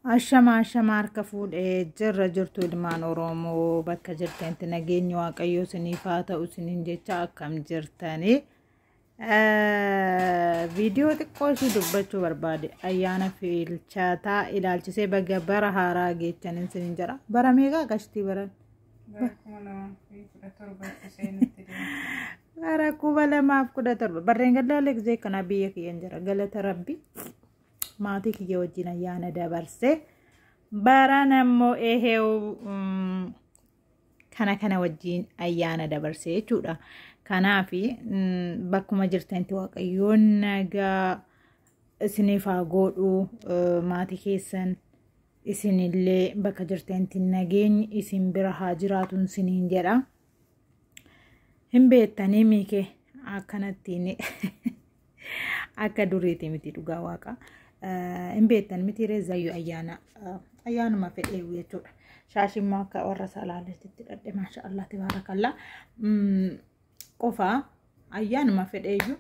Ashama ashama, harka fuudhee jirra jirtu ilmaan Oromoo bakka jirtanitti nageenyi Waaqayyoo isiniif haa ta'u isiniin jecha, akkam jirtanii? Viidiyoo xiqqoo ishii dubbachuu barbaade ayyaana fiilchataa ilaalchisee. Baga bara haaraa geechaniin isiniin jedha. Bara meeqaa qashtii baran? Bara 2017tti seenutti deema. Bara 2017 barreen gallaalee gisee kanaa biyya kiyyan jira, galata Rabbi. Maatii kiyya wajjin ayyaana dabarse. Baran ammoo eheew kana kana wajjin ayyaana dabarse jechuudha. Kanaaf bakkuma jirtanitti Waaqayyoon nagaa isiniif haa godhu, maatii keessan isinillee bakka jirtanitti nageenyi isin bira haa jiraatu isiniin jedha. Hin beektanii miike akkanattiin akka duriiti miti, dhugaa Waaqa. Hin beektan miti reezzayyuu ayyaana ayyaanuma fedheewu jechuudha. Shaashii immoo akka warra salaaleetti hidhadhe, maasha Allah tabaarakallaa. Qofaa ayyaanuma fedheeyyuu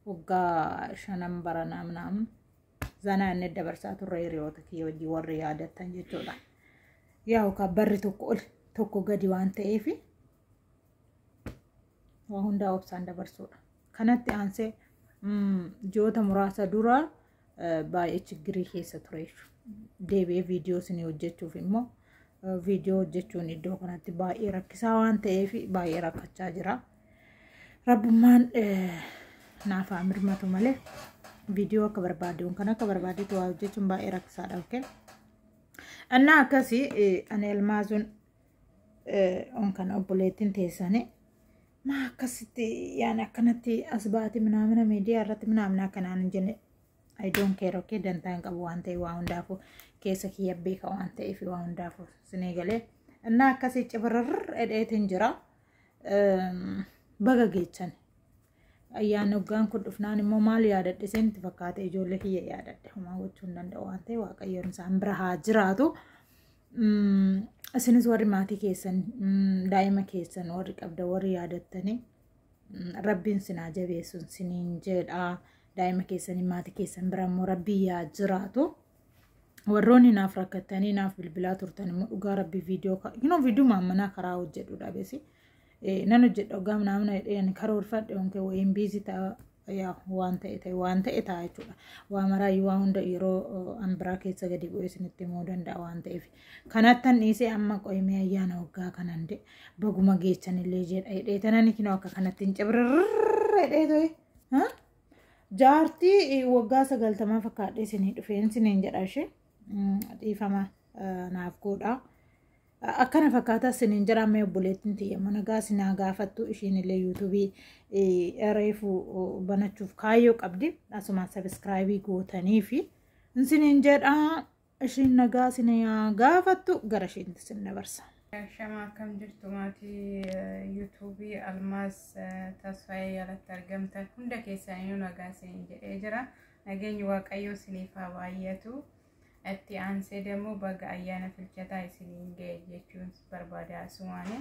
waggaa shanan bara naam zanaa inni dabarsaa turre hiriyoota kiyya wajjin warri yaadattan jechuudha. Yaa ka barri tokko ol tokko gadi waan ta'eef waa hundaa obsaan dabarsuudha. Kanatti aansee ji'oota muraasa dura baay'ee chiggirii keessa ture. Deebi'ee viidiyoo isinii hojjechuuf immoo viidiyoo hojjechuun iddoo kanatti baay'ee rakkisaa waan ta'eef baay'ee rakkachaa jira. Rabbummaan naaf haa mirmatu malee viidiyoo akka barbaade kan akka barbaadetti waa hojjechuun baay'ee rakkisaadha. Okay? Annaa akkasii ani Elmaazuun on kan obboleettiin teessanii maa akkasitti yaani akkanatti as baate minaamina miidiyaa irratti minaamina akkanaan hin jenne. I don't care, okay, dantaa hin qabu waan ta'e, waa hundaafuu keessa kiyya beeka waan ta'eef waa hundaafuu sinii galee. Innaa akkasii cibirrrr edheetiin jira. Baga geechan. Ayyaanni waggaan kun dhufnaan immoo maal yaadadhe isinitti fakkaate? Ijoollee kiyya yaadadhe. Homaa gochuu hin danda'u waan ta'e, Waaqayyoon isaan bira haa jiraatu. Isinis warri maatii keessan, daa'ima keessan warri qabda, warri yaadattanii, Rabbiin sinaa jabeessu siniin jedha. Daa'ima keessanii maatii keessan bira immoo Rabbiin yaa jiraatu. Warroonni naaf rakkattanii naaf bilbilaa turtan immoo dhugaa Rabbii viidiyoo hinoo viidiyoo manaa karaa hojjedhu dhabeesi. Nan hojjedha waggaa naamna jedhee ani karoorfadhe onkee wayiin busy ta'a, yaa waan ta'e ta'e waan ta'e ta'a jechuudha. Waa maraayyuu waa hunda yeroo an biraa keessa gadi bu'ee isinitti himuu danda'a waan ta'eef. Kanattan dhiisee amma qo'imee ayyaana waggaa kanan de baguma geechanillee jedha jedhee tanani kinoo akka kanatti hin cibrirrrr jedhee ta'e. Jaartii waggaa 90 fakkaadhee isinii dhufeen isiniin jedha, ishee dhiifama naaf godha. Akkana fakkaataa isiniin jedha. Amma obboleettiin tiyya mana gaa sinaa gaafattu, ishiin illee yuutuubii reefu banachuuf kaayyoo qabdi. Asumaan subscribe gootanii fi isiniin jedha, ishiin nagaa sinaa gaafattu, gara ishiintti sin dabarsa. Shama, akkam jirtu maatii yuutuubii Almaaz Tasfaayee jalatti argamtan hunda keessaniyyuu nagaa isiniin jedhee jira. Nageenyi Waaqayyoo isiniif haa baay'atu. Itti aansee immoo baga ayyaana filchataa isiniin ga'e jechuun barbaada asumaani.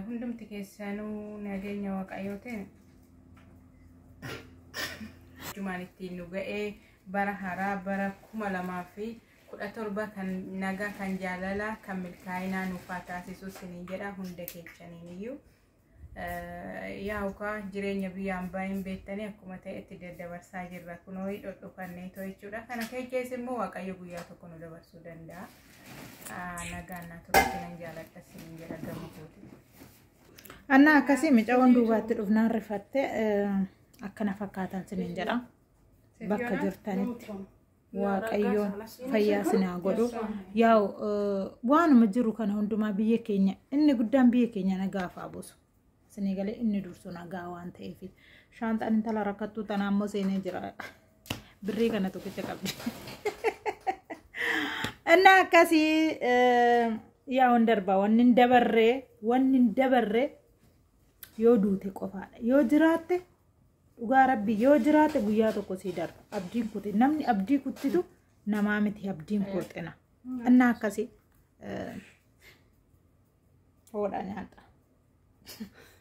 Hundumti keessanuu nageenya Waaqayyootiin jumaan ittiin nu ga'ee bara haaraa bara 2017 kan nagaa, kan jaalala, kan milkaa'inaa nuuf haa taasisu isiniin jedha hunda keessaniin iyyuu. Yaa'ukaa jireenya biyya hambaa hin beektanii akkuma ta'etti daddabarsaa jirra, kunoo dhodhokanneetoo jechuudha. Kana keessa immoo Waaqayyo guyyaa tokko nu dabarsuu danda'a. Nagaan naa turutti nan jaaladha isiniin jedha gama kooti. Annaa akkasii micaawwan duubaatti dhufnaan rifatte, akkana fakkaatan siniin jedha. Bakka jirtanitti Waaqayyoon fayyaa sinaa godhu. Yaa'u waanuma jiru kana hundumaa biyya keenya inni guddaan biyya keenya nagaaf haa buusu. Sinii galee, inni dursu nagaa waan ta'eef. Shaanxaan intala rakkattuu tanaa immoo seenee jira. Birrii kana tokkicha qabdi. Innaa akkasii yaa'uun darbaa, wanni hin dabarree, wanni hin dabarree yoo duute qofaadha. Yoo jiraatte, dhugaa Rabbi, yoo jiraatte guyyaa tokko sii darba. Abdiin kuti namni abdii kuttitu namaa miti, abdiin kurxina. Innaa akkasii hoodha nyaata.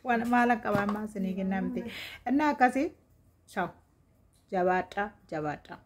Waan maala qabaa ammaa isinii kennaa miti. Innaa akkasii shaw jabaadhaa jabaadhaa.